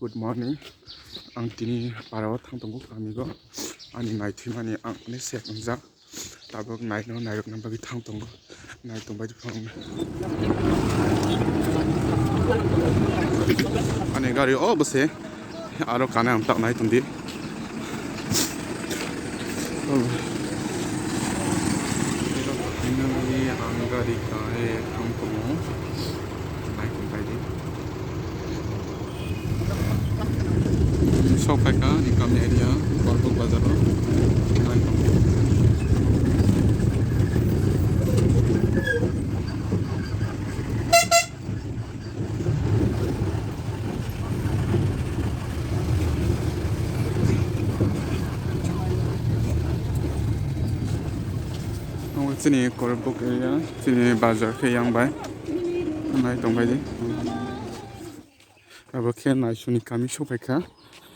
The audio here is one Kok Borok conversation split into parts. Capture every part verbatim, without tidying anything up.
Good morning. Ang tini parao thang tongo kamigo. Ani naithwimani ang ani sek wngjak. Tabuk naino nairokna bagwi thang tongo. Nai tongbai phang. Ani gari o bwse aro kana ang tak nai tongdi. Finally ang gari kae thang tongo. Nai tongbai di. Sok phaikha ni kami area, Korbuk bazar o. Omo chini Korbuk area, chini bazar khe yang bai. Nai tongbai di. Abo khe Naisungni kami sophaikha.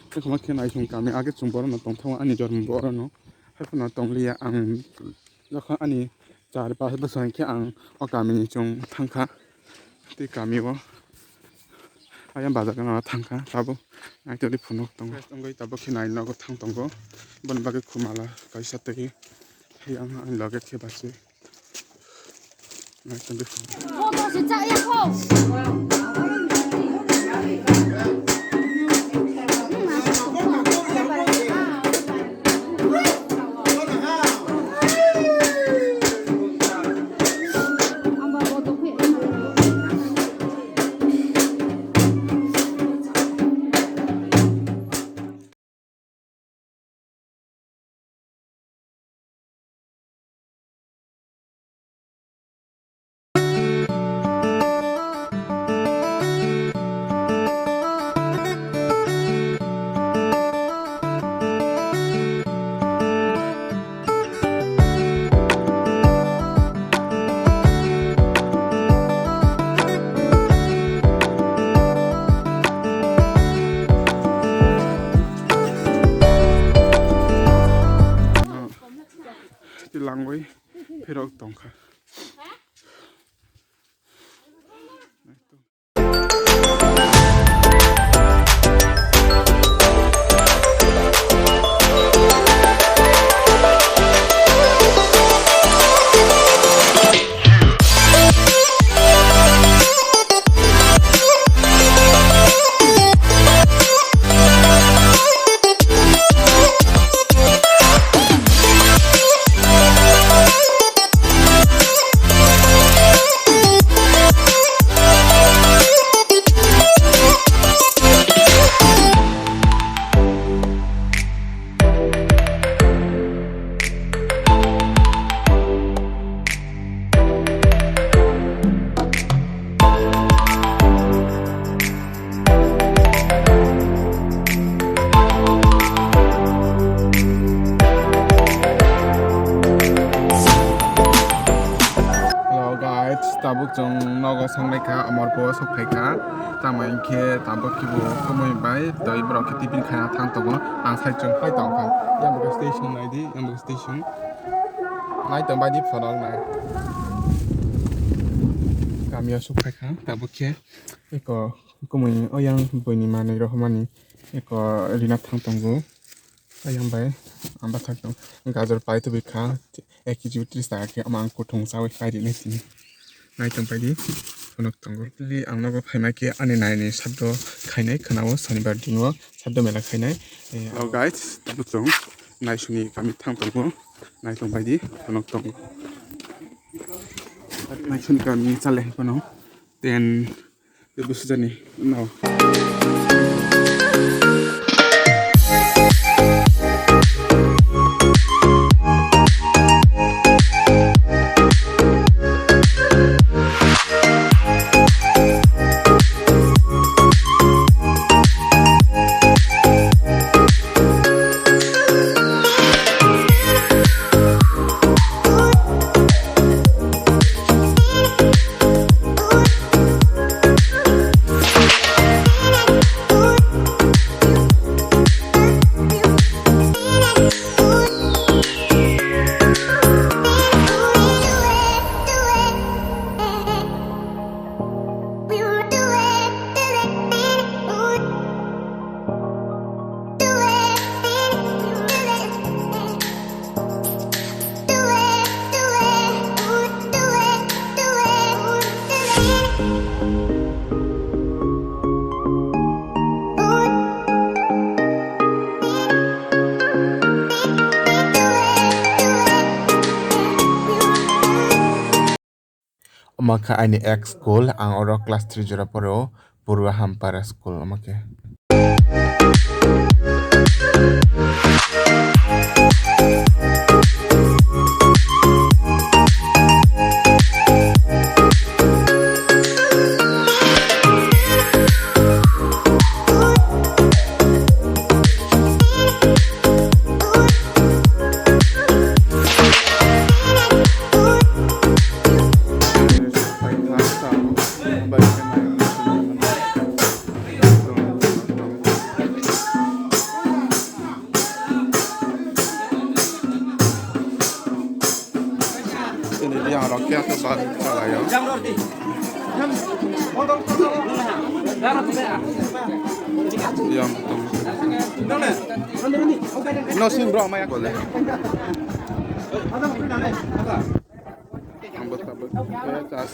Tei khama khe Naisungni kami age chwng borokno tongthango ani jormo borokno. Haiphano tongliya ang jokhon ani char pas bosor hinkhe ang o kamini chwng thangkha. Tei kamio ayang bazar gana thangkha tabuk naitodi phunuk tongo. Wngwi tabuk khe nai nogo thang tongo. Boni bagwi khumala kaisa tei ayang ani loge khe bachwi. Tilangwi phirok tongkha. Hello guys, tabuk chwng nogo songnaikha, Amarpur o sokphaikha. Tamo hinkhe tabuk kibo kumui bai tei borok khe tiffin khaina thang tongo. Ang side chwng phai tongkha. Yang bo station naidi, yang bo station. Nai tongbai di phone rok nai. Kamio sokphaikha tabuk khe. Eko kumui oyang buini manwi rohormani eko rina thang tongo. Ayang bai ang bathak tong gajor pai tubui kha ek kg tris taka khe omo ang kuthung chawi khai rinai tini. Nai tong pai di phunuk tongo. Actually ang nogo phaima khe ani naini sabdo khainai khwnao sonibar dingo sabdo mela khainai. Eh, hello guys, tabuk chwng Naisungni kami thang tongo. Nai tong pai di phunuk tongo. Naisungni kami chale hai phano ten Tei bwsajani no. Omo khe aini ex school, ang oro class three jora poro, Purba Hampara school omo khe. Ini dia orang kaya tu baru salah ya. Yang betul. No sim bro, maya boleh. Ang basta basta kaya tas.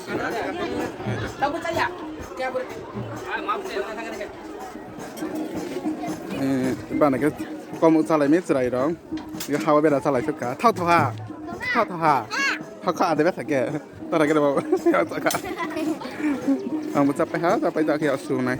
Eh, bana ke kom salai mi chwrai rong. Yo hawa bera salai sukha. Thau thau ha. Thau thau ha. Thau kha ade besa ke. Tara ke bo. Ang bo chapai ha, chapai ta ke asu nai.